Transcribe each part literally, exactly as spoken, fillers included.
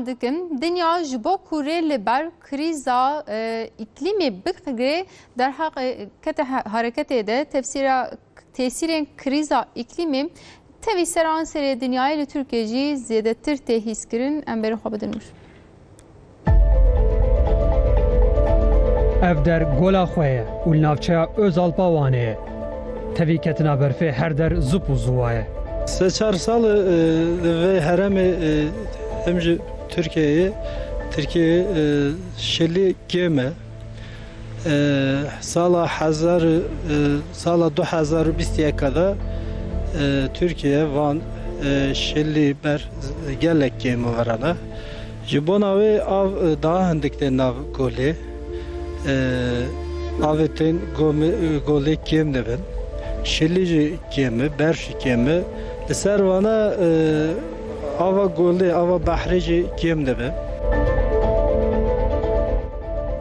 dikim. Dinya ji bo ku rê li ber krîza, e, îklîmê bigire, derheq, e, kete he-, hareketê de tefsîra tesîrên krîza îklîmê tevî seranserê dinyayê, li Tirkiyê jî zêdetir tê hîskirin. Em berê xwe bidin wir. Ev der gola xwe ye û li navçeya Özalpa Wanê ye. Tevî ketina berfê her der zip û ziwa ye. Sê çar sal, e, li vê heremê, e, hem ji Tirkiyeyê, Tirkiyeyê, e, şelî kêm e. E, sala hezar, e, sala du hezar û bîst û yek de, e, Tirkiye, Van, e, şelî ber gelek kêm û verane. Ji bona wê av, e, daha hindik tê nav golê. E, avê tên gomê-, e, golê kêm dibin. Şilî jî kêm e, berf jî kêm e. Li ser vana, e, ava golê, ava behrê jî kêm dibe.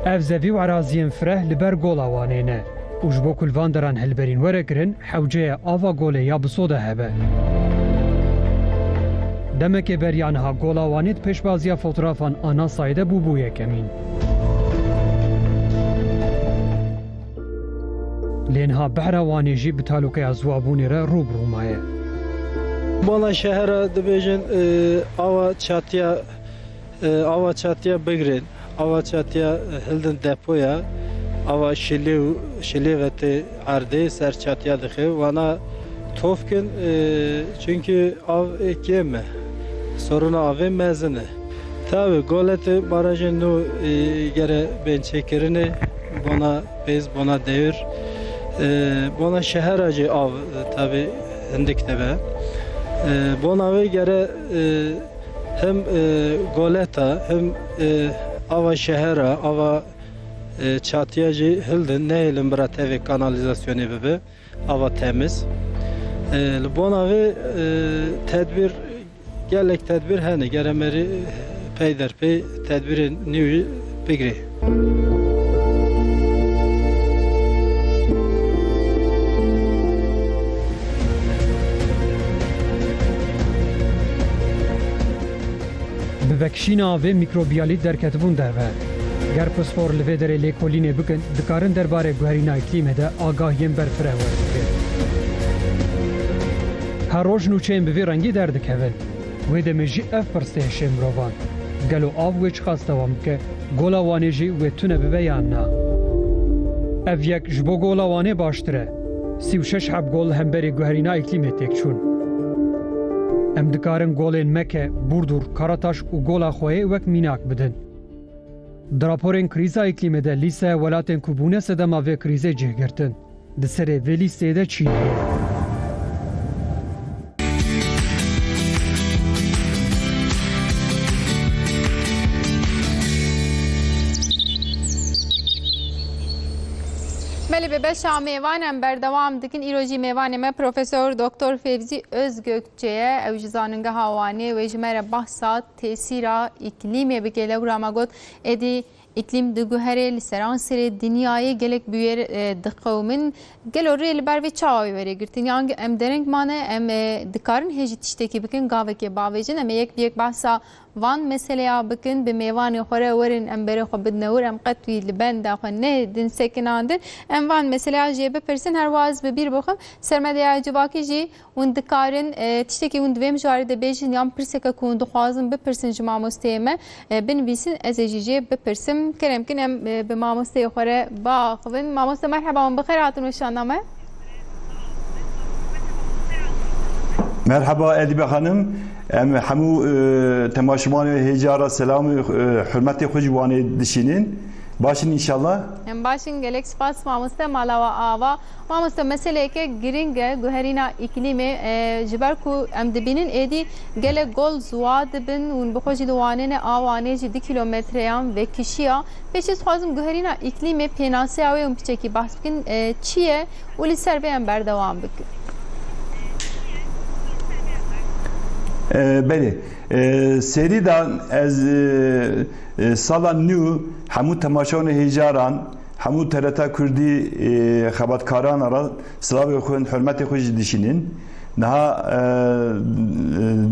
Ev zevî û eraziyên fireh li ber gola Wanê ne û ji bo ku li van deran hilberîn were kirin, hewceye ava golê ya bi soda hebe. Demekê beriya niha gola Wanê di pêşbaziya fotografan a NASA'yê de bûbû yekemîn. Lê niha behra Wanê jî bi talûkeya ziwabûnê re rû bi rû maye. Bala şehera dibêjin, e, ava çatiya, e, ava çatiya bigrin. Ava çatiya, e, hildin depoya, ava şilê û şilê ve tê erdê ser çatiya dixe. Wana tovkin, e, çünkü av, e, kêm e. Soruna avê mezin e. Tabi, goletê barajên nû, e, gere bên çêkirinê, bona pêz, bona dewir, e, bona şehera jî av, e, tabi hindik dibe. E, bona wê gere, e, hem, e, goleta, hem, e, ava şehera, ava, e, çatiya jî hildin, nehêlin bira tevê kanalîzasyonê bibe. Ava temiz. E, li bona vê, e, tedbîr, gelek tedbîr hene. Gere merî pey der pey tedbîrên nî wî bigirê. Bi vekişîna avê mîkrobiyalî derketibûn derve. Ger pispor li vê derê lêkolînê bikin, dikarin derbarê guherîna îklîmê de agahiyên berfireh werbigirin. Her roj nûçeyên bi vî rengî derdikevin. Wê demê jî ev pirs dihêşe mirovan. Gelo av wê çiqas dewam bike? Gola Wanê jî wê tune bibe yan na? Ev yek ji bo gola Wanê baştir e. Sî û şeş heb gol hemberî guherîna îklîmê têk çûn. Em dikarin golên Meke, Burdur, Karataş û gola Xweyê wek mînak bidin. Di raporên krîza îklîmê de lîsteya welatên ku bûne sedema vê krîzê cih girtin. Di serê vê lîsteyê de Çîn heye. Belê, bi beşa mêvan em berdewam dikin. Îro jî mêvanê me Profesor Doktor Fevzî Özgökçe ye. Ew ji Zanîngeha Wanê wê ji me re behsa tesîra îklîmê bike. Lewra me got, êdî îklîm diguhere, li seranserê dinyayê gelek bûyer, e, diqewimin. Gelo rê li ber vê çawa wê were girtin? Yan em dereng mane, em, e, dikarin hê jî tiştekî bikin, gavekê bavêjin. Em ê yek bi yek behsa van meseleya bikin, bi mêvanê xwe re werin, em berê xwe bidine wir, em qet wî li benda xwe nedin sekinandin. Em van meseleya jê bipirsin, her wiha ez bi bîr bixim, sermedeya civakî jî hûn dikarin, e, tiştekî hûn di vê mijarê de bêjin, yan pirseke ku hûn dixwazin bipirsin ji mamosteyê me, e, binivîsin, ez ê jî jê bipirsim. Kerem kin, em, e, bi mamosteyê xwe re biaxivin. Mamoste, merheba, hûn bi xêr hatin weşana me. Merheba Edîbe Xanim. Em hemû, e, temaşevanê hêja re selam û, e, hurmetê xwe ji Wanê dişînin. Baş in înşallah. Em baş in, gelek spas mamoste, mala we ava. Mamoste, meseleyeke giring e, guherîna îklîmê, e, ji ber ku em dibînin êdî gelek gol ziwa dibin, hûn bi xwe jî li Wanê ne, a Wanê jî du kîlometreyan vekişiya. Pêşî ez dixwazim guherîna îklîmê pênaseya wê hûn piçekî behs bikin, e, çi ye û li ser vê em berdewam bikin. E, belê. E, serî de ez, e, e, sala nû hemû temaşevanê hêjaran, hemû T R T Kurdî, e, xebatkaran re silavê xwe û hurmetê xwe jî dişînin. Niha, e,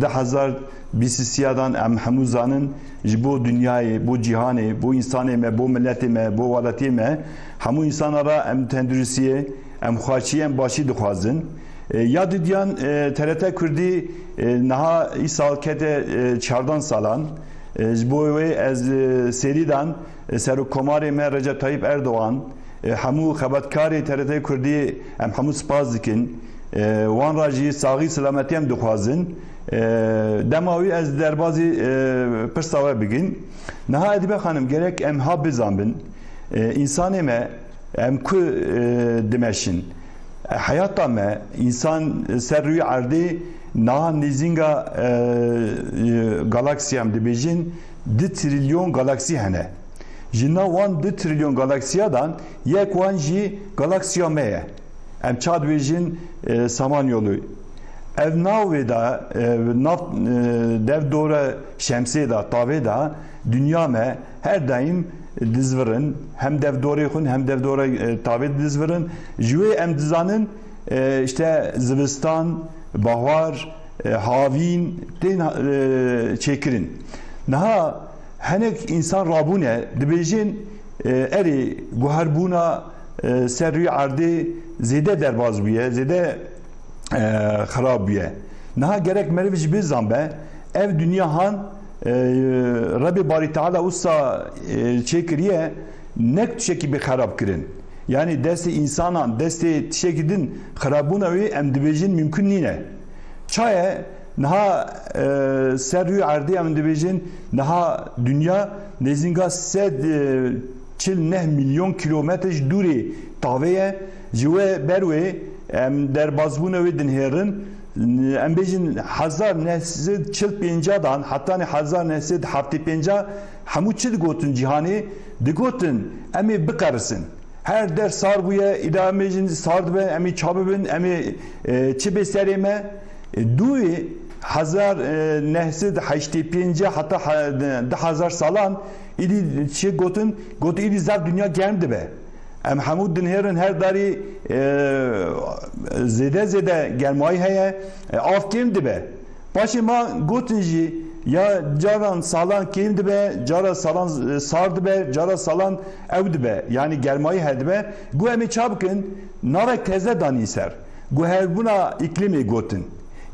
du hezar B C C'dan em hemû zanin, ji bo dinyayê, bo cîhanê, bo însanê me, bo miletê me, bo welatiyê me, hemû însana re em tenduristiyê, em xweşiyê, em başî dixwazin. E, ya didiyan, e, T R T Kurdî, e, niha îsal kete, e, çardan salan. E, ji bo wê ez, e, serî dan, e, Serokkomarê me Recep Tayyip Erdogan, e, hemû xebatkarê T R T Kurdî em hemû spas dikin. E, wan re jî saxî selametî em dixwazin. E, dema wî ez derbazî, e, pirsa we bigin. Niha Edîbe Xanim, gerek em ha bizanbin. E, însanê me, em ku, e, dimeşin? E, heyata me, însan ser rûyê erdê niha nêzînga, e, e, galaksî em dibêjin, du trilyon galaksî hene. Ji nav wan du trilyon galaksiyadan yek wan jî galaksiya me ye. Em ça dibêjin, e, Samanyolu. Ev navê de, e, nav, e, dev dore şemsê de, tavê de, dinya me her daîm dizvirin. Hem dev dorê xwe, hem dev dore, e, tavê dizvirin. Ji wê em dizanin, e, işte zivistan, bahar, e, havîn tên, e, çêkirin. Niha hinek însan rabûne, dibêjin, e, erê, guherbûna, e, ser rûyê erdê zêde derbaz bûye, zêde, e, xirab bûye. Niha gerek meriv jî bizanbe, ev dinya han, e, Rebê Barî Teala wisa, e, çêkiriye, nek tiştekî bi xerab kirin. Yanî destê însanan, destê tiştekî din xirabûna wî em dibêjin mimkun nîne. Çaye niha, e, ser rûyê erdê em dibêjin, niha dinya nêzînga sed, e, çil neh milyon kîlometre ji dûrê tavê ye. Ji we ber wê em derbazbûna wê dinhêrin. Em bêjin hezar neh sed çil pêncadan hetanî hezar neh sed heftê pênca hemû çi digotin cîhanê? Digotin, em ê biqerisin. Her der sar bûye, îda em bêjin sar dibe, em ê ça bibin, em ê, e, çi bê serê me? E, dû hezar, e, neh sed heştê pênc heta he-, du hezar salan, îdî çi gotin? Got, îdî zaf dinya germ dibe. Em hemû dinhêrin her darî, e, zêde zêde germayî heye, e, av kêm dibe. Paşê ma gotin jî, ya caran salan kêm dibe, cara salan, e, sar dibe, cara salan ew dibe, yanî germayî hedibe. Got, em ê ça bikin? Navek teze danî ser. Guherbûna îklîmê gotin.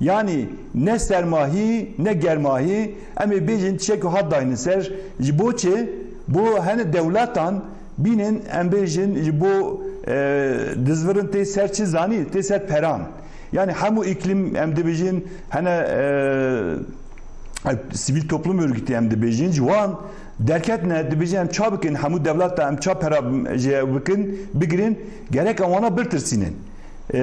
Yanî ne sermahî, ne germahî, em ê bêjin tiştek hat daynin ser. Ji bo çi? Bo hene dewletan bînin, em bêjin ji bo, e, dizvirin tê ser çi zanî? Tê ser peran. Yanî hemû îklîm em dibêjin hene, e, sivîl toplum örgütî em dibêjin, ji wan derketine, dibêjin em ça bikin, hemû dewleta em ça pera jê bikin, bigirin, gerek em wana birtirsînin. E,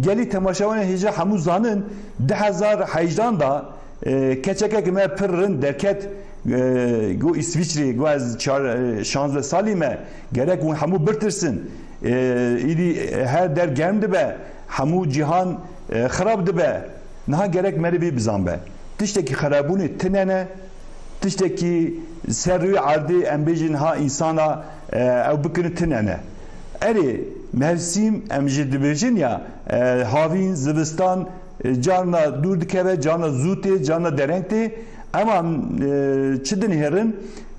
gelî temaşevanê hêja hemû zanin, du hezar hejdan da, e, keçekek me pir rind derket, e, go Îsviçrê, go ez çar, e, şazdeh salî me, gerek hûn hemû birtirsin. E, îdî her der germ dibe, hemû cîhan, e, xirab dibe. Niha gerek merivî bizanbe. Tiştekî xirabûnê tine ne, tiştekî ser rûyê erdê em bêjin ha însana, e, ew bikirin tine ne. Erê, mevsîm em jî dibêjin ya, e, havîn, zivistan, e, carna dûr dikeve, carna zû tê, carna dereng tê. Ema, e, çi dinhêrin,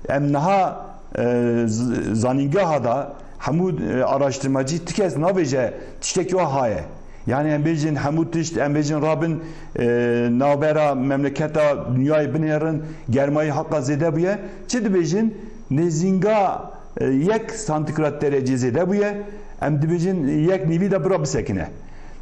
em niha, e, z-, zanîngeha da hemû, e, araştirmacî ti kes nabêje tiştekî wa haye. Yanî em bêjin hemû tişt, em bêjin rabin, e, navbera memleketa dinyayê binêrin, germayî heqa zêde bûye. Çi dibêjin? Nêzînga, e, yek santigrat derecê zêde bûye. Em dibêjin yek nîvî de bira bisekine.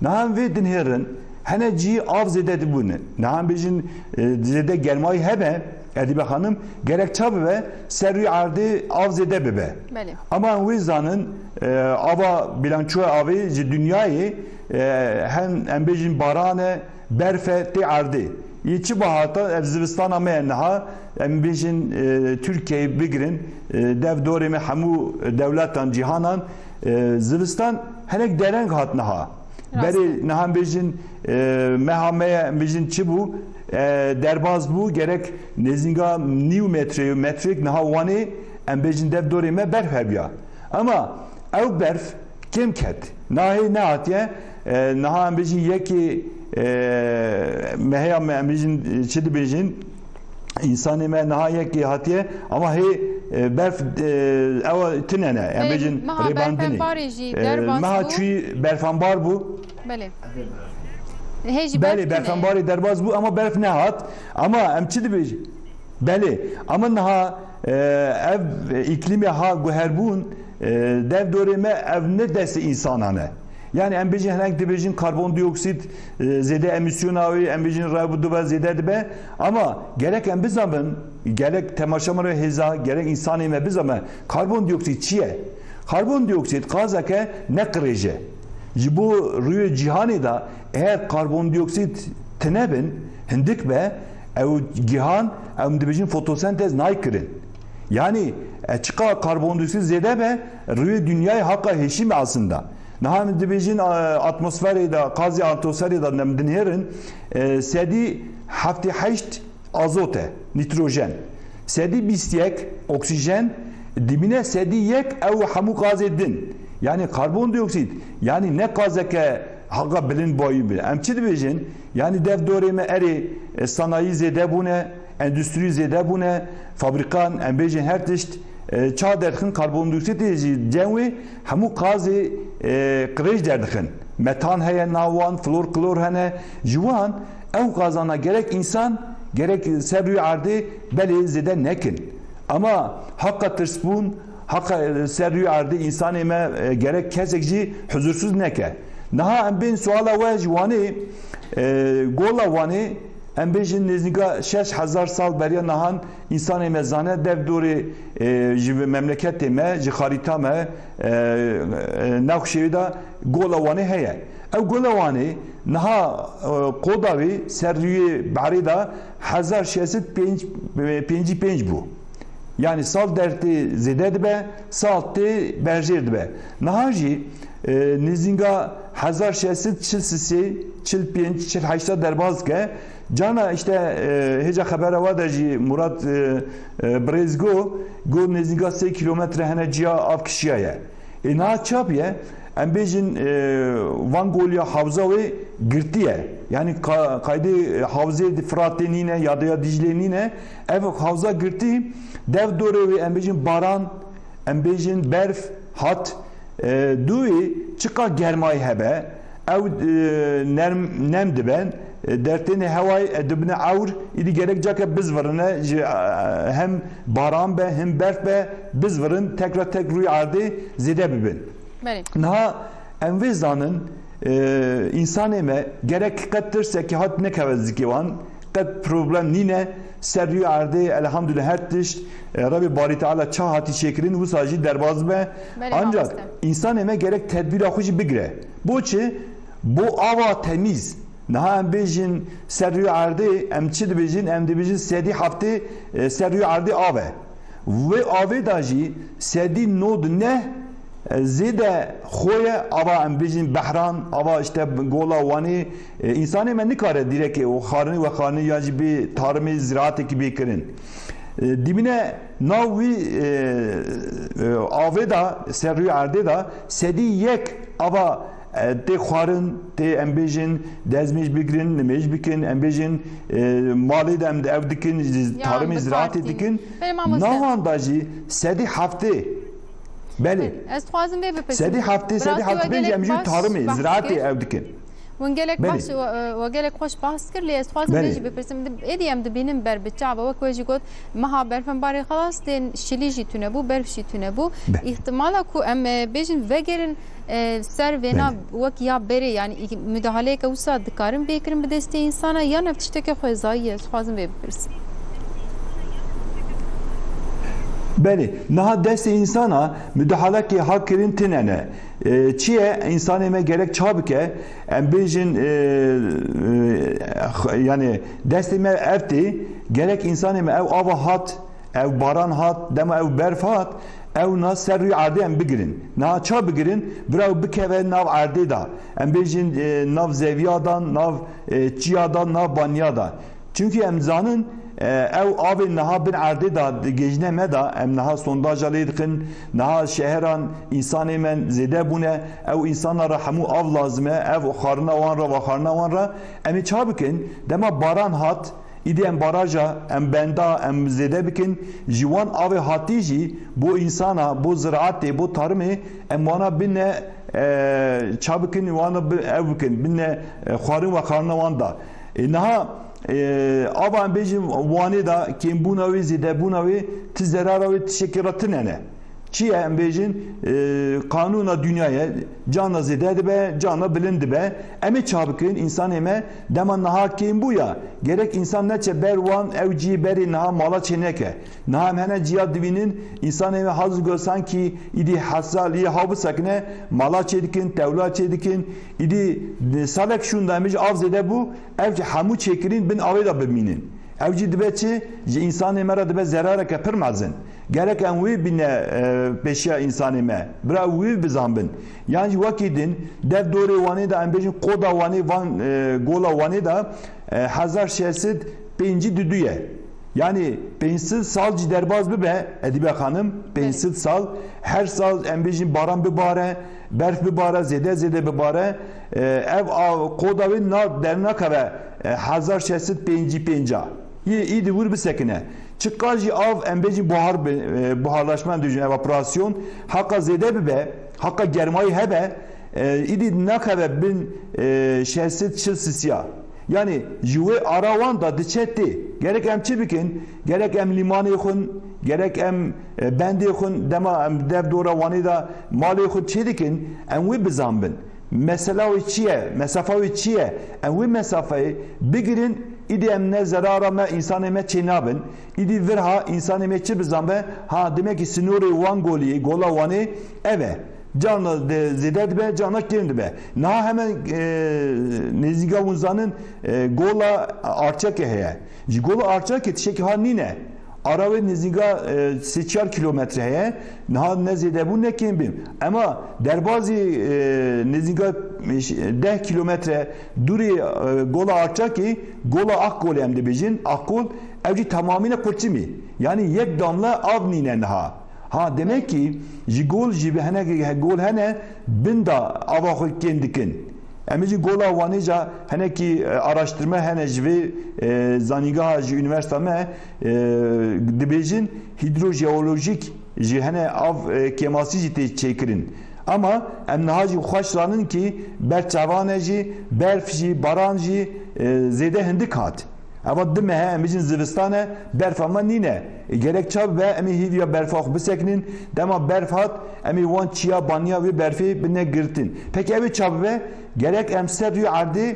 Niha em vê dinhêrin, hene cî av zêde dibûne. Niha em bêjin, e, zêde germayî hebe, Edîbe Xanim, gerek ça bibe, ser rûyê erdê av zêde bibe. Belê. Ama em wê zanin, e, ava, bilançoya avê ji dinyayê, e, hem em bêjin baran e, berf e, tê erdê. Yê çi bahata, ev zivistana me ye niha, em bêjin, e, Tirkiyeyê bigirin, e, dev dorê me hemû dewletan cîhanan, e, zivistan hinek dereng hat niha. Rast e. Berê niha em bêjin, e, meha me ye, em bêjin çi bû? E, derbaz bû, gerek nêzînga nîv metrê, metrêk niha Wanê, em bêjin dev dorê me berf hebiya. Ama ew berf kêm ket. Nahê nehatiye, e, niha em bêjin yekê, e, meheya me, em bêjin, çi dibêjin? Însanê me niha yekê hatiye, ama hê, e, berf, e, ew tine ne. Em Belê, bêjin meha rêbandinê. Berfenbarê jî E, derbas meha bû. Çûyî berfenbar bû. Belê. Hê jî berf Belê, tine. Berfenbarê derbas bû, ama berf nehat. Ama em çi dibêjin? Belê, ama niha, e, ev îklîmê ha guherbûn, e, dev dorê me ev ne destê însanan e. Yani em bêjin, hinek dibêjin karbondioksîd, e, zêde emîsyona wê, em bêjin rew dibe, zêde dibe. Ama gerek em bizanin, gerek temaşevanê hêza, gerek însanê me bizanin, karbondioksîd çi ye? Karbondioksîd gazeke ne qirêj e. Ji bo rûyê cîhanê de eğer karbondioksîd tine bin, hindik be, ew gihan, em dibêjin fotosentez nayê kirin. Yani, e, çiqa karbondioksîd zêde be, rûyê dinyayê haka hêşî me aslında. Niha em dibêjin, e, atmosferê de, gazê atmosferê de em dinihêrin, e, sedî heftê heşt azot e, nîtrojen. Sedî bîst yek oksîjen, dimîne sedî yek ew hemû gazê din. Yani karbondioksîd, yani ne gazeke haka bilind bayî be. Em çi dibêjin? Yani dev dorê me erê, e, sanayî zêde bûne, endûstrî zêde bûne, fabrîkan, em bêjin her tişt, e, ça derxin, karbondioksîdê jî cem wê hemû gazê, e, qirêj derdixin. Metan heye nav wan, flor, klor hene. Ji wan ew gazana gerek însan, gerek ser rûyê erdê belê zêde nekin. Ama haka tirsbûn, haka, e, ser rûyê erdê însanê me, e, gerek kesek jî huzursuz neke. Niha em bên suala we ji Wanê, e, gola Wanê, em bêjin nêzîka şeş hezar sal beriya nihan însanê me zane dev dorê, e, ji memleketê me, ji xarîta me, e, e, nexşê wê de gola Wanê heye. Ew gola Wanê niha, e, qoda wê ser rûyê behrê de hezar şeş sed pêncî pêncî pênc bû. Yani sal dertê zêde dibe, sal tê berjêr dibe. Niha jî, e, nêzînga hezar şeş sed çil sisê, çil pênc, çil heşta derbas dike. Cana işte, e, hêja xebera we de jî Murat, e, e, Birêz got, got nêzînga sê kîlometre hene ciya av kişiyaye. Ê niha çap ye, em bêjin, e, van goliya havza wê girtiye. Yani ka-, kaydê, e, havzê di Firatê nîne ya da ya Dîclê nîne. Ev havza girtî, dev dorê wê em bêjin baran, em bêjin berf hat, e, dûyê çiqa germayî hebe, ew, e, nerm, nem diben, e, dertênê hewayê, e, dibine ewr, îdî gerek cake bizvirine, ji, e, hem baran be, hem berf be, bizvirin, tekra tek rûyê erdê zêde bibin. Belê. Niha em vê zanin, e, însanê me gerek qet tirsekî hat nekeve zikê wan, qet problem nîne, ser rûyê erdê, elhamdülillah her tişt, e, Rebê Barî Teala ça hatî çêkirin, wisa jî derbas be. Belê, Ancak mamoste. Însanê me gerek tedbîra xwe jî bigire. Bo çi? Bo ava temîz. Niha em bêjin ser rûyê erdê, em çi dibêjin? Em dibêjin sedî heftê, e, ser rûyê erdê av e. Vê avê de jî sedî nod neh, e, zêde xwe ye, ava em bêjin behran, ava işte gola Wanê, e, însanê me nikare dîrekê û xarinê we xarinê ya jî bê tarimê ziraetekî bê kirin. E, dibîne nav wî, e, e, avê de, ser rûyê erdê de sedî yek ava, e, tê xwarin, tê, em bêjin, dezmêj bigirin, nimêj bikin, em bêjin, e, malê de em de ev dikin, ji Ya, tarimê bi ziraatê kartî. dikin. Belê, mamoste. Nawan da jî sedî heftê. Belê. Belê, ez dixwazim vê bipirsim. Sedî heftê, sedî Bi rastî heftê we pêncî gelek em jî baş, tarimê baş ziraatê kir. ev dikin. Hûn gelek Belê. baş, we, we gelek xweş behs kir, lê ez dixwazim Belê. vê jî bipirsim. Êdî em dibînin ber bi çav e, wek we jî got, meha berfenbarê xelas tên, şilî jî tune bû, berf jî tune bû. Be- Îhtimala ku em, e, bêjin vegerin, e, ser vêna Belê. wek ya berê, yani î-, mudahaleyeke wisa dikarin bê kirin bi destê însana, yan ev tişteke xwezayî ye? Ez dixwazim vê bipirsim. Belê, niha destê însana mudahalekê ha kirin tine ne. E, çi ye? Însanê me gerek ça bike? Em bêjin, e, e, x-, yani destê me ev tê, gerek însanê me ew ava hat, ew baran hat, dema ew berf hat, ew na ser rûyê erdê em bigirin. Niha ça bigirin? Bira ew bikeve nav erdê de. Em bêjin, e, nav zeviya de, nav, e, çiya de, nav baniya de. Çimkî em zanin, e, ew avê niha bin erdê de digihîjne me de, em niha sondaja lê dikin, niha şeheran însanê me zêde bûne, ew însana re hemû av lazim e, ev xwarina wan re, veşarina wan re, em ê ça bikin? Dema baran hat, Îdî em baraja, em benda, em zêde bikin, ji wan avê hatî jî bo însana, bo ziraetê, bo tarimê, em wana bine, e, ça bikin, wana bi, ew bikin, bine, e, xwarin ve xwarina wan da. E, niha, e, ava em bêjin Wanê de kêmbûna wê, zêdebûna wê, ti zerara wê tiştekî re tine ne. Çi ye em bêjin, e, qanûna dinyayê, cana zêde dibe, cana bilind dibe. Em ê ça bikin, însanê me dema niha kêm bûya, gerek însan neçe ber wan, ew cî berê niha mala çê neke. Niha em hene ciya dibînin, însanê me haz go sankî îdî hesal yê ha bisekine, mala çê dikin, tewla çê dikin. Îdî, e, salek şûnda em bêjin av zêde bû, ev jî hemû çêkirîn bin avê de bimînin. Ew jî dibe çi? Ji însanê me re dibe zerareke pir mezin. Gerek em wî bîne, e, pêşiya însanê me. Bira wî bizanbin. Yan jî wekî din, dev dorê Wanê de em bêjin qoda Wanê, van, e, gola Wanê de, e, hezar şeş sed pêncî û du ye. Yanî pênc sed sal jî derbaz bibe, Edîbe Xanim, pênc sed sal, her sal em bêjin baran bibare, berf bibare, zêde zêde bibare, e, ev av, qoda wê na, dernakeve, e, hezar şeş sed pêncî pênca. Yê îdî wir bisekine. Çiqas jî av em bêjin buhar bi, e, buharlaşma dibêjin, evaporasyon, haka zêde bibe, haka germayî hebe, e, îdî nakeve bin, e, şeş sed çil sisiya. Yanî ji wê ara wan da diçe tê. Gerek em çi bikin? Gerek em lîmanê xwin, gerek em, e, bendê xwin, dema em dev dora Wanê de malê xwin çê dikin, em wê bizanbin. Mesela wê çi ye? Mesafa wê çi ye? Em wê mesafeyê bigirin, îdî em ne zerara me, însanê me çê nabin. Îdî vir ha însanê me çi bizanbe? Ha, demek ki sînorê wan golî, gola Wanê ev e. Cana de zêde dibe, cana kêm dibe. Niha hemen, e, nêzîka hûn zanin, e, gola Arçakê heye. Ji gola Arçakê tiştekî ha nîne. Ara wê nêzîka, e, sê çar kîlometre heye. Niha ne zêde bû ne kêm bû. Ema derbazî, e, nêzîka, e, deh kîlometre dûrî, e, gola Arçakê, gola Akkolê em dibêjin. Akkol, ev jî tamamîne qurçimî. Yanî yek damla av nîne niha. Ha, demek ki ji gol jî bi henekê gol hene bin da ava xwe kêm dikin. Em ê jî gola Wanê ca henekî, e, araştirme hene ji vê, e, zanîngeha ji unîversîta me, e, dibêjin hîdrojeolojîk jî hene av, e, kêmasî jî tê çêkirin. Ama em niha jî xweş zanin ki ber çavan e jî, berf jî, baran jî, e, zêde hindik hat. Eva du meh e, em bêjin zivistan e, berfa me nîne. E, gerek ça bibe, em ê hêviya berfa xwe bisekinin. Dema berf hat, em ê wan çiya baniya wê berfê bine girtin. Peki ew ê ça bibe? Gerek em ser rûyê erdê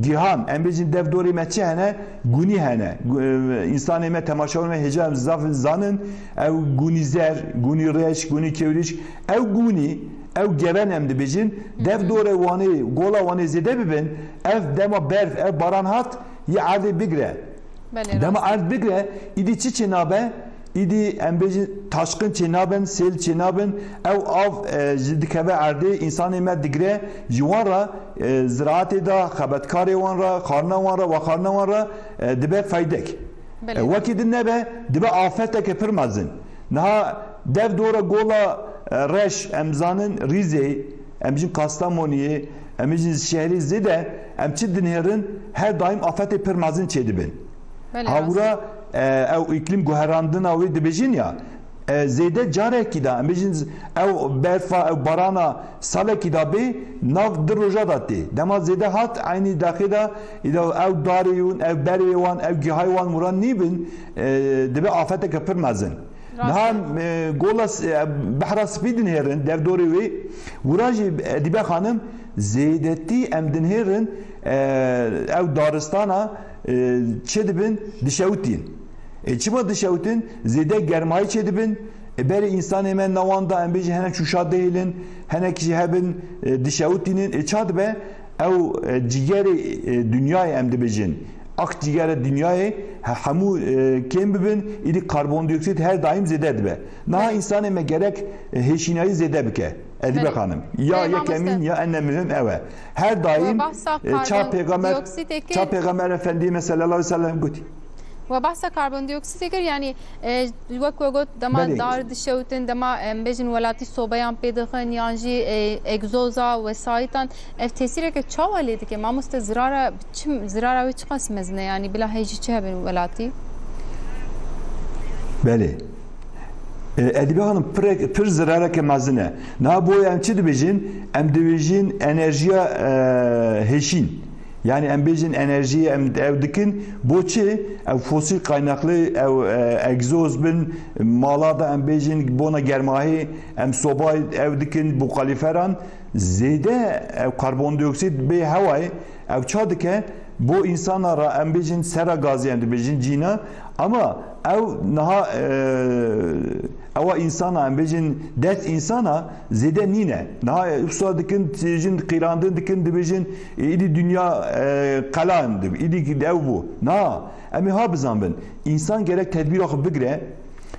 gihan, em bêjin dev dorê me çi hene? Gûnî hene. Gu-, e, însanê me, temaşevanê me hêja em zaf zanin. Ew gûnî zer, gûnî reş, gûnî kewrîş. Ew gûnî, ew geven em dibêjin. Dev dorê Wanê, gola Wanê zêde bibin. Ev dema berf, ev baran hat, yê erdê bigire. Belê, dema rast e. Erd bigire, îdî çi çênabe? Îdî em bêjin taşqin çênabin, sêl çênabin. Ew av, e, jî dikeve erdê, însanê me digire, ji wan re, e, ziraetê de, xebetkarê wan re, xwarina wan re, vexwarina wan re, e, dibe feydek. Belê. E, wekî din nebe, dibe afeteke pir mezin. Niha dev dora gola, e, reş, em zanin Rîzê, em jin Kastamoniyê, em jin şehrê zêde, em çi dinêrin, her daîm afetê pir mezin çêdibin. Belê, rast. Hawira, e, ew îklîm guherandina wê dibêjin ya, e, zêde carekî de, em bêjin z-, ew berfa, ew barana salekî de bê, nav du roja de tê. Dema zêde hat, eynî dexê de, îda ew darê wan, ew berê wan, ew gihayê wan wira nîbin, e, dibe afeteke pir mezin. Rast e. Niha, e, gola s-, e, Behra Spî dinêrin, dev dorê wê, wira jî, e, Edîbe Xanim, zêdetî em dinêrin, e, ew daristana, e, çi dibin, dişewitîn. E, çima dişewtin? Zêde germayî çêdibin. E, berê însanê me newan da em bêjin hene çûşa dihêlin, henek jî hebin, e, dişewitînin. E, ça dibe? Ew, e, cîgerê, e, dinyayê em dibêjin. Ak cîgere dinyayê, he-, hemû, e, kêm bibin, îdî karbondioksîd her daîm zêde dibe. Niha, belê, însanê me gerek, e, hêşînayî zêde bike. Edîbe, belê, xanim. Ya, belê, yekemîn, mamoste, ya ene muhim ew e. Her daîm, e, ça pêxember, ça pêxember efendiyê me sallallahu aleyhi ve sellem gotî. We behsa karbondioksîdê kir, yanî, e, wek we got, dema Belê. dar dişewtin, dema, em bêjin, welatî sobeyan pê dixin, yan jî, e, egzoza, wesayîtan, ev tesîreke çawa lê dike? Mamoste, zirara çi, zirara wê çiqas mezin e, yanî bila hê jî çi hebin welatî? Belê. E, Edîbe Xanim, pir, pir zirareke mezin e. Niha bo em çi dibêjin? Em dibêjin enerjiya, e, hêşîn. Yani em bêjin enerjiyê em ew dikin. Bo çi? Ew fosil kaynaklı, ew, e, egzoz bin, mala da em bêjin bona germahî, em sobayê ew dikin, bu kaloriferan. Zêde ew karbondioksit bê hewayê, ew ça dike? Bo însana re em bêjin sera gazê em dibêjin cîna, ama ew niha, e, ewa însana em bêjin dest însana zêde nîne. Niha, e, wisa dikin, dibêjin qîrandin dikin, dibêjin, e, îdî dinya, e, qela em dibi, îdî ew bû. Na, em ê ha bizanbin. Însan gerek tedbîra xwe bigire,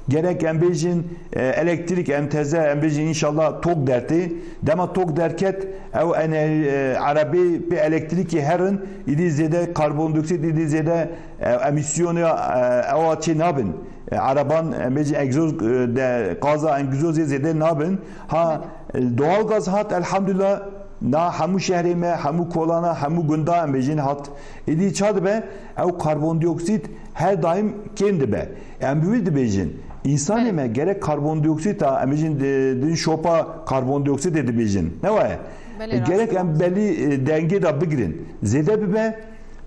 Gerek em bêjin, e, elektrîk, em teze, em bêjin înşallah tok dertê. Dema tok derket, ew ene-, e, erebê pê elektrîkê herin, îdî zêde karbondioksit, îdî zêde, e, emîsyonê, e, ewa çê nabin. E, ereban, em bêjin egzoz, e, de, gaza egzozê zêde nabin. Ha, e, doğal gaz hat, elhamdülillah, na hemû şehrê me, hemû kolana, hemû gunda em bêjin hat. Îdî ça dibe? Ew karbondioksit her daim kêm dibe. Em bi wî dibêjin. Însanê Belê. me gerek karbondioksîta, em bêjin di-, din şopa karbondioksîtê dibêjin. Ne waye? Belê, E, gerek rast em e. belî, e, dengê de bigirin. Zêde bibe,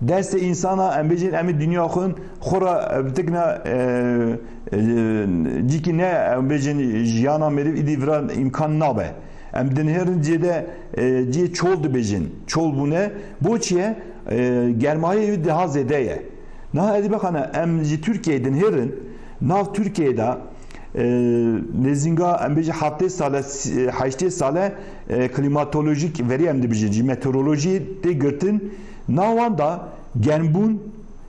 destê însana, em bêjin, em ê dinya xwe, xwe re, e, bitikna, e, e, cîkî ne, em bêjin, jiyana meriv îdî vira îmkan nabe. Em dinêrin cê de, e, cê çol dibêjin. Çol bûne. Bo çi ye? E, germayê wî daha zêde ye. Niha ez ê bexane, em ji Tirkiyeyê dinêrin, nav Tirkiyeyê de, e, nêzînga, em bêjin heftê sale, s-, heştê sale, e, klimatolojik verî em dibêjin, ji meteorolojiyê tê girtin, nav wan de germbûn,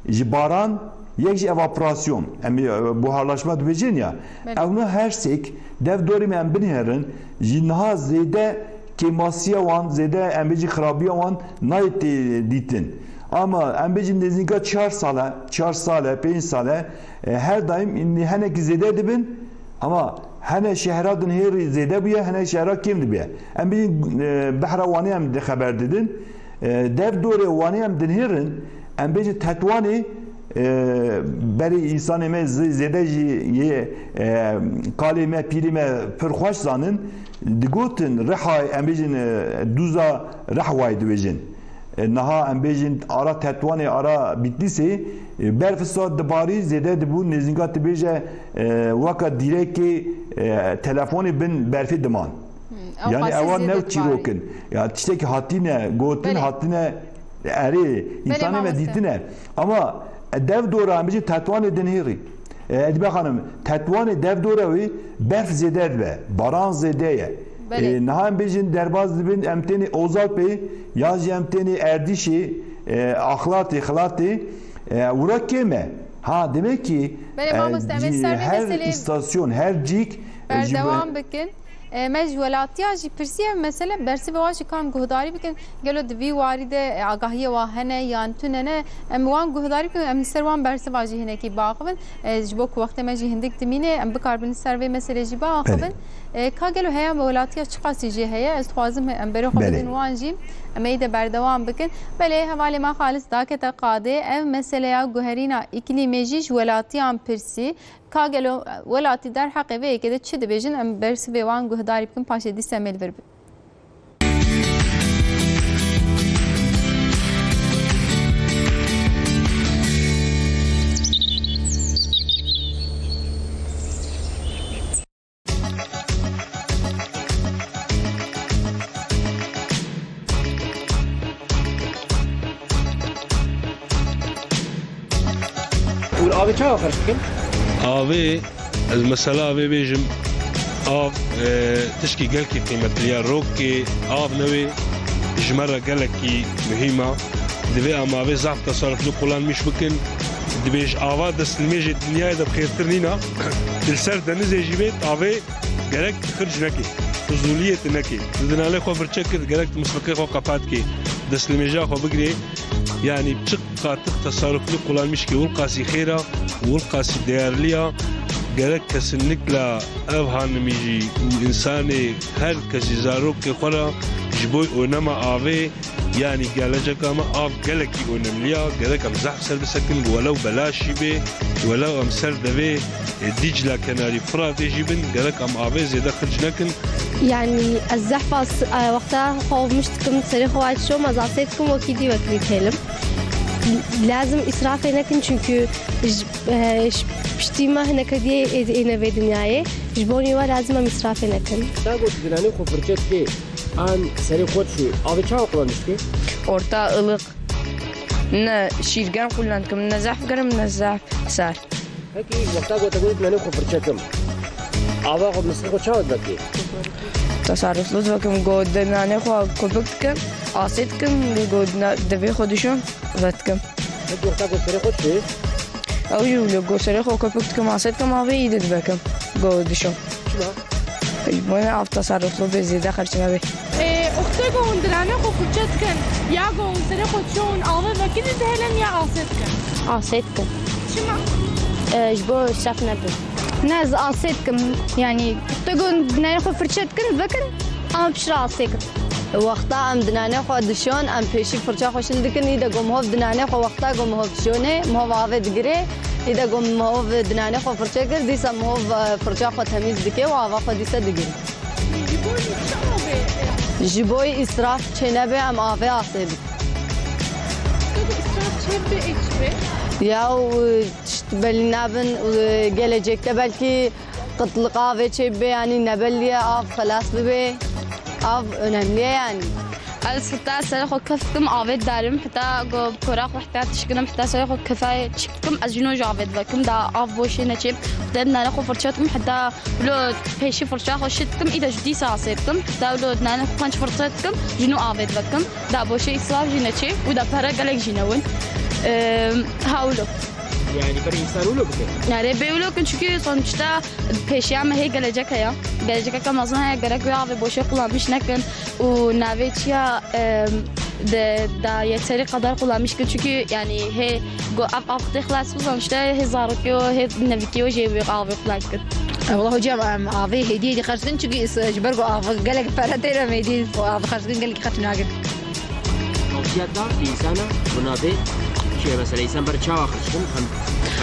ji baran, yek jî evaporasyon. Em, e, buharlaşma dibêjin ya. Belê. Ewna her sêk dev dorê me em binêrin, ji niha zêde kêmasiya wan, zêde em bêjin xirabiya wan nayê tê dîtin. Ama em bêjin nêzîka çar sale, çar sale, pênc sale, e, her daim hinekî zêde dibin. Ama hene şehra dinêrî zêde bûye, hene şehra kêm dibe. Em bêjin, e, behra Wanê em di xeber didin. E, dev dorê Wanê em dinêrin, em bêjin Tetwanê, e, berê însanê me zê-, zêde jî yê, e, kalê me, pîrê me pir xweş zanin. Digotin Rihayê, em bêjin, e, dûza Rihwayê dibêjin. E, niha em bêjin ara Tetwanê, ara Bitlîsê, e, berf sar dibarî zêde dibû, nêzînga tu bêje, e, weka dîrekê, e, telefonê bin berfê diman. Hmm, ew Yani qasî ewa zêde new dibarî. çîrok in. Ya tiştekî hatine gotin, Belê. hatine erê, Belê, însanê me mamoste. dîtine. Ama dev dora em bêjin Tetwanê dinêrî. E, Edîbe Xanim, Tetwanê dev dora wî berf zêde dibe, baran zêde ye. Belê. E, niha em bêjin derbaz dibin, em tênê Ozalpê, ya jî em tênê Erdîşê, e, Axlatê, Xilatê, e, wira kêm e. Ha, demek ki, Belê, e, mamoste, em ê cî-, ser vê her meselê îstasyon, her cîk, e, ji Berdewam bikin. E, me ji welatiya jî pirsiye, mesele bersivê wan jî kan guhdarî bikin. Gelo di vî warî de, e, agahiyê wan hene yan tune ne? Em wan guhdarî bikin, em li ser wan bersiva jî hinekî biaxivin. E, ji bo ku wextê me jî hindik dimîne, em bikaribin li ser vê meselê jî biaxivin. Belê. E, ka gelo heya welatiya çiqasî jî heye, ez dixwazim em berê xwe Belê. bidin wan jî, em ê de berdewam bikin. Belê, hevalê me Xalis dakete qadê, ev meseleya guherîna îklîmê jî ji welatiyan pirsî. Ka gelo welatî derheqê vê yekê de çi dibêjin, em bersivê wan guhdarî bikin, paşê dîsa em ê li vir bin. Hûn avê çawa xerc dikin? Avê, ez mesela avê bêjim, av, e, tişkî gelkî qîmetli ye. Rokê av newê ji me re gelekî muhîm e. Divê em avê zehf tesarruf li qulan mîş bikin. Dibêj ava destnimêjê dinyayê de bi xêrtir nîna. Li ser denizê jî bêt avê gerek tu xirc nekî. Fizûliyê tu nekî. Tu dinalê xwe firçe kir, gerek tu misliqê xwe qepat kî. Destnimêja xwe bigirê. Yani çiqatik tesarrufli kullanmış ki wilqasî xêr a, wilqasî değerli ya. Gerek kesinlikle ev hanimî jî û insanê her kesî zarokê xwe re ji bo onema avê, yani geleceka me av gelekî önemli ya. Gerek em zehf ser bisekin, welew belaş jî bê, welew em ser devê e, Dîcla kenarî Firatê jî bin, gerek em avê zêde xirc nekin. Yani ez zehfa s-, e, wexta xwe mişt dikim, serê xwe dişom, ez asê dikim, wekî dî wekî têlim. Lazim îsrafê nekin, çünkü ji, e, ji piştî me hineke diyê ê, ê navê dinyayê. Ji bo nî we lazim em îsrafê nekin. Ta got dinanê xwe firçe dikê, an serê xwe dişû, avê çawa kullanmiş dikê? Orta, ılık. Ne şîrgen kullan dikim, ne zehf germ, ne zehf sar. Peki, wexta ku te got, "Nanê xwe firçe kim", ava xwe, mislê xwe çawa dibe kê? Tasarruflu dibe kim, ku di nanê xwe köpük dikim, asê dikim, ku di na-, devê xwe dişon, vedikim. Peki, wexta ku serê xwe dişê? Ew jî wilo, ku serê xwe köpük dikim, asê dikim, avê î dibe kim, ku dişon. Çima? Ji bo ne av tasarruflu bê, zêde xerç nebe. Ê, wextê ku hûn diranê xwe firçe dikin, ya ku hûn serê xwe dişon, avê vekirî dihelin ya asê dikin? Asê dikin. Çima? Ê, ji bo sef nebe. Ne, ez asê dikim. Yani, wextê ku hûn diranê xwe firçe dikin, vekin, ama piştre asê kin. Wexta em diranê xwe dişon, em pêşî firça xwe şil dikin, î de ku mihov diranê xwe, wexta ku mihov dişonê, mihov avê digirê, î de ku mihov diranê xwe firçe kir, dîsa mihov, e, firça xwe temîz dike û ava xwe dîsa digirê. Ji bo çi avê? Ji bo îsraf çênebe, em avê asê dikin. Peki îsraf çêbe ê çi be? Ya, û tişt belî nabin, û gelecekte belkî qıtlık avê çêbe, yani nebelliye av xelas bibe. Av önemli ye yani. Ez heta serê xwe kef dikim, avê darim, heta ku kora xwe heta tişkinim, heta serê xwe kefayê çik dikim, ez jî no ji avê divekim, da av boşê neçê. Heta dinare xwe firçe dikim, heta lo pêşî firça xwe şit dikim, î de ji dîsa asê dikim. Heta lo dinare xwe penc firçe dikim, ji no avê divekim. Da boşê îsraf jî neçê û da pere gelek jî newin. Ehm, ha wilo. Yani ber insan wilo bike? Nare bê wilo kin, çünkü sonuçta pêşiya me hê gelecek heye. Gelecekeke mezin heye, gerek wê avê boşê kullanmiş nekin û navê çiya, em, de, da yeteri kadar kullanmış kin. Çünkü yani hê go av, av xwe xelas bû, sonuçta hê zarokê û hê nevikê û jê wê avê kullan kin. E, wala hocam, em avê hêdiyê dî xerç dikin, çünkü is-, ji ber ku av gelek pere tê, em hêdiyê av xerç dikin, gelek xerç nakin. Tavsiyata insana buna be, şey, mesela insan ber çawa xerç kin, hem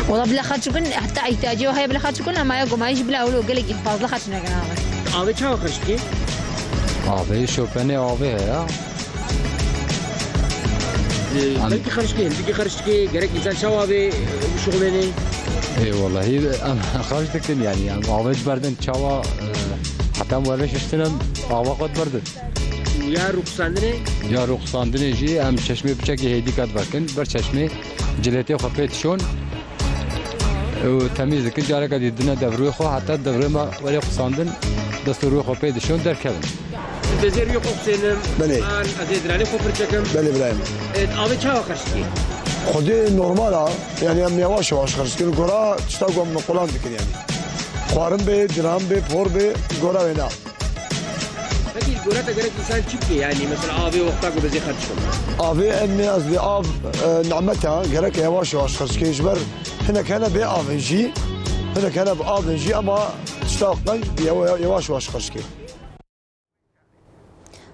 Wala bila xerç kin, heta ihtiyacê heye bila xerç kin, ama ya gumayî jî bila wilo gelekî fazla xerç nekin abi. Avê çawa xerç dikî? Avê şopenê avê heye. Ee, Am- belki xerç dikî, belki xerç dikî, gerek insan çawa avê, e, bişuxulênê? Ê, welahi, em xerç dikin yani, em avê ji ber din çawa, e, heta em were şiştin em ava xwe diberdin. Ya rûxisandinê? Ya rûxisandinê jî em çeşmê piçekî hêdî ket vekin, ber çeşmê cilêtê xwe pê dişon û temîz dikin. Careke dî dine devrûyê xwe, heta devrê me were xusandin, dest û rûyê xwe pê dişon derkevin. Dibê zêr wî xwe xusênim, Belê. An ez ê diranê xwe firçekim. Belê birayê min. E, avê çawa xerç dikî? Xwedê normal a, yani em yavaş yavaş xerç dikin. Gora tişta ku em qulan dikin yani. Xwarin bê, diran bê, por bê, gora wêna. Peki li gora te gerek insan çi bike? Yani mesela avê wexta ku dizê xerç kim? Avê em ne ez dê av, e, nimet e, gerek yavaş yavaş xerç ke. Ji ber hinek hene bê avê jî, hinek hene bi avê jî ama tişta qenc yawa-, yavaş yavaş xerç ke.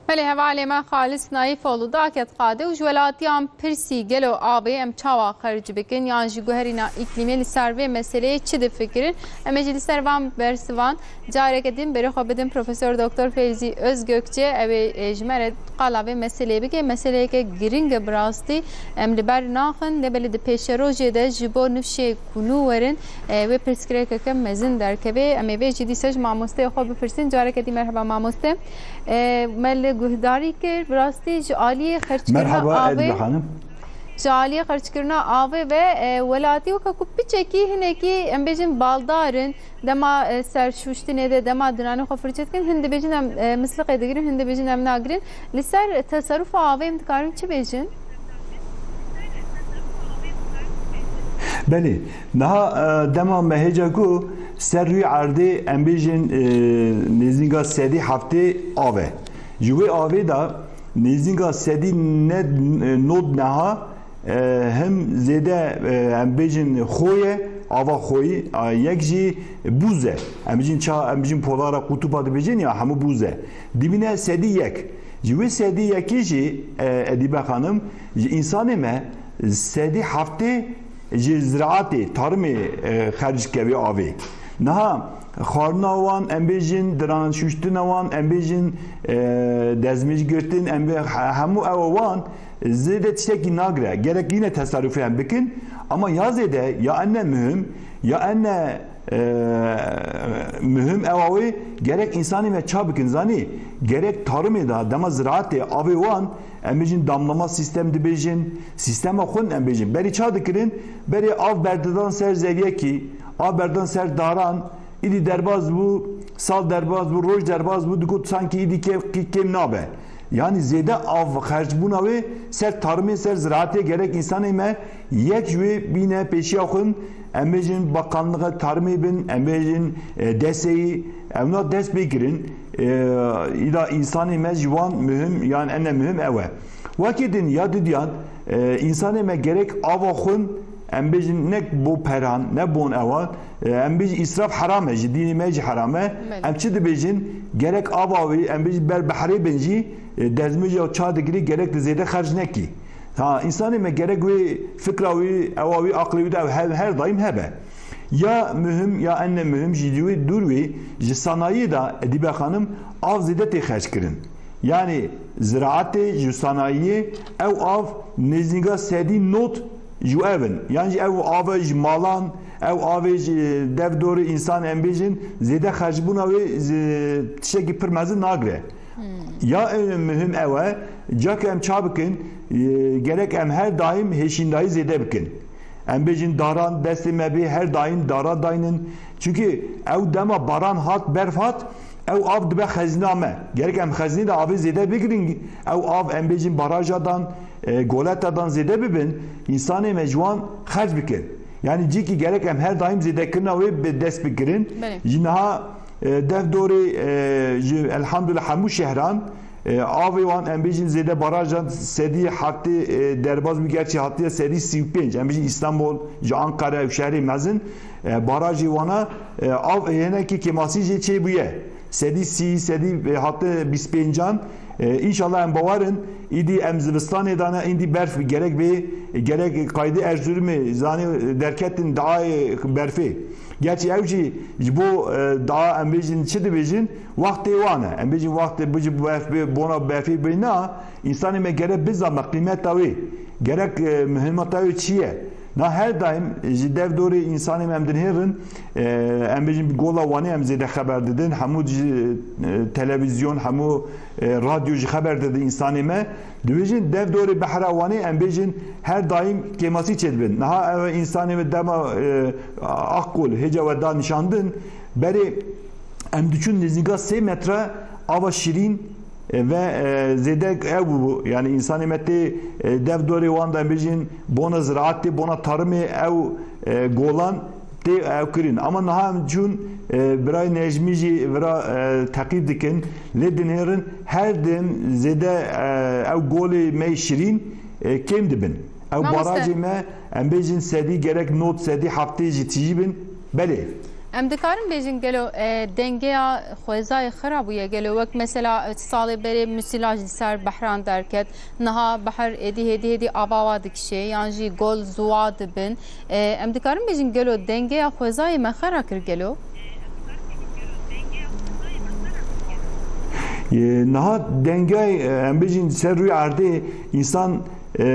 Belê hevalê me Xalis Naifoğlu daket qadê û ji welatiyan pirsî gelo avê em çawa xerc bikin yan ji guherîna îklîmê li ser vê meseleyê çi difikirin? Em ê jî li ser van bersivan Careke din berê xwe bidin Profesor Doktor Fevzî Özgökçe, ew ê, e, ji me re qala vê meseleyê bike. Meseleyeke giring e bi rastî. Em li ber naxin, lê belê di pêşerojê de ji bo nifşê ku nû werin, e, wê pirsgirêkeke mezin derkeve. Em ê vê jî dîsa ji mamosteyê xwe bipirsin. Careke dî merheba mamoste. E, me li guhdarî kir, bi rastî ji aliyê xerçkirina Merhaba, avê. Edile Hanım. Ji aliyê xerçkirina avê ve, e, welatî weke ku piçekî hinekî, em bêjin, baldar in, dema, e, ser şûştinê de, dema dinanê xwe firçe dikin, hin dibêjin em, e, misliqê digirin, hin dibêjin em nagirin. Li ser teserufa avê em dikarin çi bêjin? Belê, niha, e, dema me hêja ku ser rûyê erdê, em bêjin, e, nêzînga sedî heftê av e. Ji wê avê de nêzînga sedî ne, e, nod neha E, him zêde, e, em bêjin xo ye, ava xweyî, a, yek jî bûz e. Em bêjin ça, em bêjin polara qutuba dibêjin ya hemû bûz e. Dibîne sedî yek. Ji wê sedî yekê jî, e, Edîbe Xanim, ji însanê me sedî heftê ji ziraatê, tarımê, e, xerc kevê avê. Niha xwarina wan, em bêjin, diran şuştina wan, em bêjin, e, dezmêj girtin, em bê, he-, hemû ew wan zêde tiştekî nagire. Gerek yine tesarrufê em bikin, ama ya zêde, ya ene muhim, ya ene, e, muhim ew awê gerek însanê me ça bikin, zanî? Gerek tarımê de, dema ziraatê, avê wan, em bêjin damlama sistem dibêjin, sistema xwin em bêjin. Berî ça dikirin? Berê av berdidan ser zeviyekî, av berdan ser daran, îdî derbas bû, sal derbas bû, roj derbas bû, digot sankî îdî kêm, kêm nabe. Yanî zêde av xercbûna wê ser tarımê, ser ziraatê gerek însanê me yek ji wê bîne pêşiya xwin, em bêjin bakanlığa tarımê bin, em bêjin, e, deseyî, ewna dest pê kirin. E, îda însanê me ji wan muhim, yan ene muhim ew e. Wekî din ya didiyan, e, însanê me gerek ava xwin, em bêjin nek bo peran, ne bon ewan, e, em bêjin îsraf heram e, ji dînê me jî heram e. Belê. Em çi dibêjin? Gerek ava wî, em bêjin ber behrê bin jî, e, dezmêja ça digirî, gerek tu zêde xerc nekî. Ha, însanê me gerek wê fikra wî, ewa wî, aqlê wî de ew her, her daîm hebe. Ya muhim, ya ene muhim jî li wê dûr wê, ji sanayiyê de, Edîbe Xanim, av zêde tê xerc kirin. Yanî ziraetê ji sanayiyê ew av nêzîka sedî nod ji ev in. Yan jî ew ave ji malan, ew avê ji dev dorê însan em bêjin, zêde xercbûna wê ji tiştekî pir mezin nagire. Hmm. Ya ew muhim ew e, cake em ça bikin, e, gerek em her daîm hêşîndayî zêde bikin. Em bêjin daran destê me bê, her daîm dara daynin. Çimkî ew dema baran hat, berf hat, ew av dibe xezîna me. Gerek em xezînê de avê zêde bigirin, ew av em bêjin baraja dan, e, goleta dan zêde bibin, însanê me ji wan xerc bikin. Yanî cîkî gerek em her daîm zêdekirina wê bi dest bigirin. Belê. Ji niha, e, dev dorê, e, ji elhamdulillah hemû şehran, e, avê wan em bêjin zêde barajan sedî heftê, e, derbas bû, gerçî hatiye sedî sî û pênc. Em bêjin Îstanbul, ji Ankara û şehrê mezin, e, barajê wana, e, av hinekî kêmasî jê çêbûye. Sedî sî, sedî, e, hate bîst pêncan. E, înşallah em bawer in, îdî em zivistanê dane, îdî berf gerek bê, gerek qaydê Erzurumê, zanî derketin dayê berfê. Gerçî ew jî ji bo, e, da em bêjin çi dibêjin, wextê wan e. Em bêjin wextê bijî berf bê, bona berfê bê na, însanê me gerek bizane qîmeta wê. Gerek, e, muhimata wê çi ye? Na her daîm ji dev dorê însanê me em dinhêrin, e, em bêjin gola Wanê em zêde xeber didin, hemû ji, e, televîzyon, hemû, e, radyo jî xeber didin însanê me. Dibêjin dev dorê behra Wanê em bêjin her daîm kêmasî çêdibin. Niha ev însanê me dema, e, Akgol hêca we da nîşandin, berê em diçûn nêzîka sê metre ava şirîn, e, ve, e, zêde ew bûbû. Yanî însanê me tê, e, dev dorê wan de em bêjin bona ziraetê, bona tarımê ew, e, golan tê ew kirin. Ama niha em çûn, e, birayê Necmî jî vira, e, teqîb dikin, lê dinêrin her dem zêde, e, ew golê me yê şirîn, e, kêm dibin. Ew Mamoste. Barajê me, em bêjin sedî gerek nod, sedî heftê jî tijî bin. Belê. Em dikarin bêjin gelo, e, dengeya xwezayê xira bûye gelo? Wek mesela, e, salê berê misîlaj li ser behran derket, niha behar êdî hêdî hêdî ava wa dikişê, yan jî gol ziwa dibin. E, em dikarin bêjin gelo dengeya xwezayê me xera kir gelo? E, niha dengay, e, em bêjin ser rûyê erdê însan, e,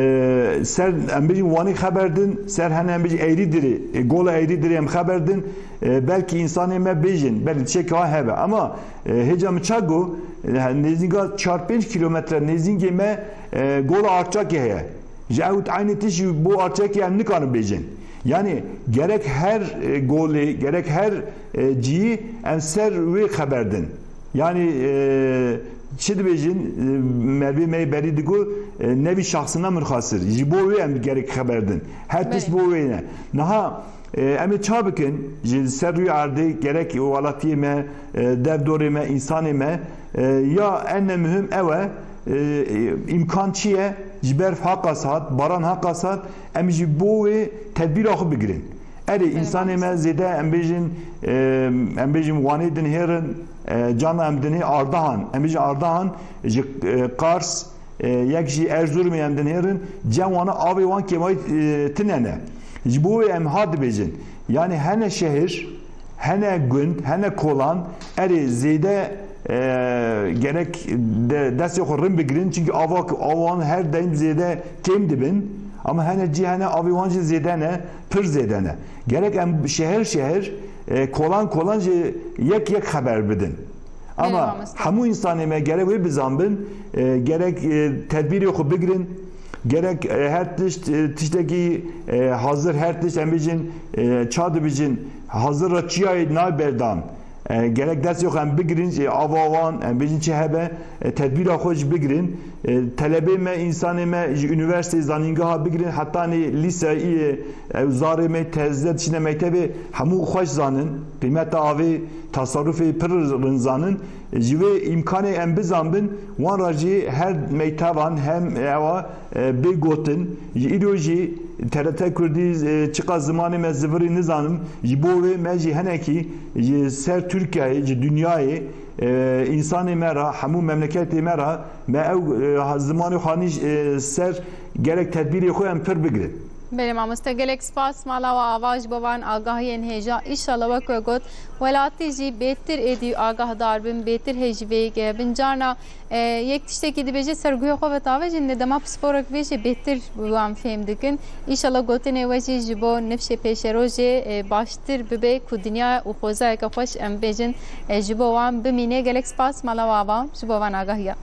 ser, em bêjin Wanê xeber din, ser hene em bêjin Eyrîdirê, e, gola Eyrîdirê em xeber din, e, belkî însanê me bêjin, belkî tiştekî ha hebe. Ama, e, hêca min ça got, e, nêzîka çar pênc kîlometre nêzîngê me, e, gola Arçakê heye. Ji ew eynî tişt ji bo Arçakê em nikarin bêjin. Yanî gerek her, e, golê, gerek her, e, cihî em ser wê xeber din. Yanî, e, çi dibêjin, e, mervê me yê berî digot, e, nevî şahsina min xasir. Ji bo wê em gerek xeber din. Her tişt Belê. Bo wê ne. Niha, e, em ê ça bikin? Ji ser rûyê erdê gerek welatiyê me, e, dev dorê me, însanê me, e, ya ene muhim ew e, e, îmkan çi ye? Ji berf ha qas hat, baran ha qas hat, em jî bo wê tedbîra xwe bigirin. Erê, Belê, însanê me maalesef. Zêde, em bêjin, e, em bêjin Wanê dinhêrin, e, carna em dinê Ardahan, em bêjin Ardahan ji, e, Qars, e, yek jî Erzurumê em dinhêrin, cem wana avê wan kêmayî, e, tine ne. Ji bo wê em ha dibêjin. Yanî hene şehir, hene gund, hene kolan, erê zêde, e, gerek de, destê xwe rin bigirin, çimkî ava, avan her daim zêde kêm dibin. Ama hene cî hene avê wan jî zêde ne, pir zêde ne. Gerek em şehir şehir, e, kolan kolan jî yek yek xeber bidin. Ama Belê mamoste. Hemû însanê me gerek wê bizanbin, e, gerek, e, tedbîrê xwe bigirin, gerek, e, her tişt, e, tiştekî, e, hazir, her tişt em bêjin, e, ça dibêjin, hazir re çiyayê nayê berdan. E, gerek destê xwe em bigirin, e, ava wan, em bêjin çi hebe, e, tedbîra xwe jî bigirin. E, telebê me, însanê me ji unîversîteyê, zanîngeha bigirin, hetanî lîse, î, e, ew zarê me tezde diçine mektebê, hemû xweş zanin, qîmeta avê, tasarrufê pir rin zanin. Ji vê îmkanê em bizanbin, wan re jî her mektevan hem ewa, e, bê gotin. Ji îro jî T R T Kurdî, e, çiqas zimanê me zivirî nizanim, ji bo wê me jî henekî ji ser Tirkiyeyê, ji dinyayê, e, însanê me re, hemû memleketê me re, me ew, e, zimanê xwe anî, e, ser, gerek tedbîrê xwe em pir bigirin. Belê mamoste, gelek spas mala we ava ji bo van agahiyên hêja. Îşallah wek we got, welatî jî bêtir êdî agahdar bin, bêtir hêj ji vê yekê hebin. Carna, e, yek tiştekî dibêje ser guhê xwe ve tavêjin, lê dema pisporek vê jî bêtir wan fêm dikin. Îşallah gotinê we jî ji bo nifşê pêşerojê, e, baştir bibe ku dinya û xwezayeke xweş em bêjin, e, ji bo wan bimîne. Gelek spas mala we ava ji bo van agahiya.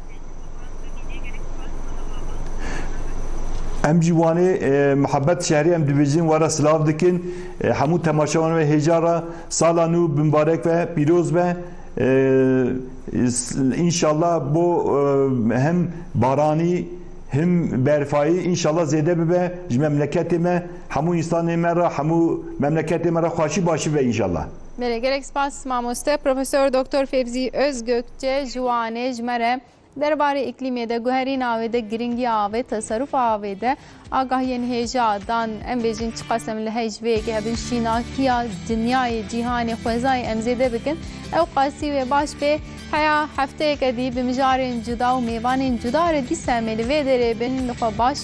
Em jî Wanê, e, muhebbet şehrî em dibêjin, we re silav dikin. E, hemû temaşevan ve hêja re sala nû bi mibarek ve, pîroz be. E, s-, înşallah bo, e, hem baranî, hem berfayî înşallah zêde bibe ji memleketê me. Hemû însanê me re, hemû memleketê me re xweşî başî be înşallah. Belê, gelek spas mamoste. Profesor Doktor Fevzî Özgökçe ji Wanê ji me re derbarê îklîmê de, guherîna wê de, girîngiya avê, teserufa avê de agahiyên hêja dan, em bêjin çiqas em li hej vê yekê hebin, şînakiya dinyayê, cîhanê, xwezayê em zêde bikin. Ew qasî wê baş bê, heya hefteyeke dî bi mijarên cuda û mêvanên cuda re dîsa em ê li vê derê bin, li xwe baş